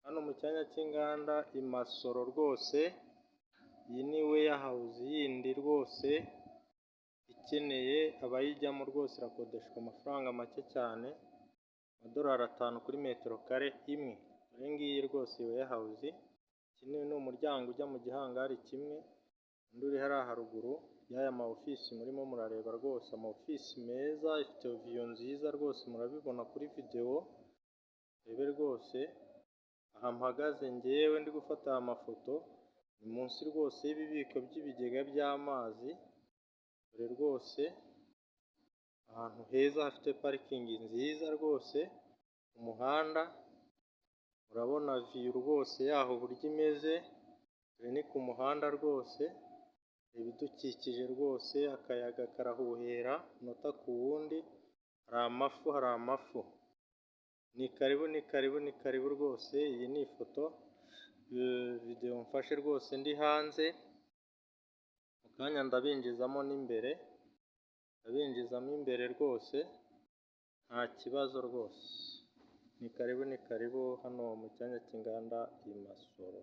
Hano mu cyanya cy'inganda i Masoro rwose, iyi ni warehouse yindi rwose ikeneye abayijyamo rwose, irakodeshwa amafaranga make cyane, amadolari 5 kuri metero kare imwe. Iyi ngiyi rwose warehouse, iki ni umuryango ujya mu gihangari kimwe, undi uri hariya haruguru y'aya ma office murimo murareba rwose, ama office meza, ifite view nziza rwose, murabibona kuri videwo, urebe rwose aha mpagaze ngewe ndi gufata aya mafoto, ni munsi rwose y'ibibiko by'ibigega by'amazi, dore rwose ahantu heza hafite parikingi nziza rwose, umuhanda urabona view rwose yaho uburyo imeze, dore ni ku muhanda rwose, ibidukikije rwose, akayaga karahuhera umunota ku wundi, hari amafu, hari amafu. Ni karibu, ni karibu, ni karibu rwose, iyi ni ifoto, videwo mfashe rwose ndi hanze, mu kanya ndabinjizamo n'imbere, ndabinjizamo imbere rwose, nta kibazo rwose. Ni karibu, ni karibu hano mu cyanya cy'inganda i Masoro.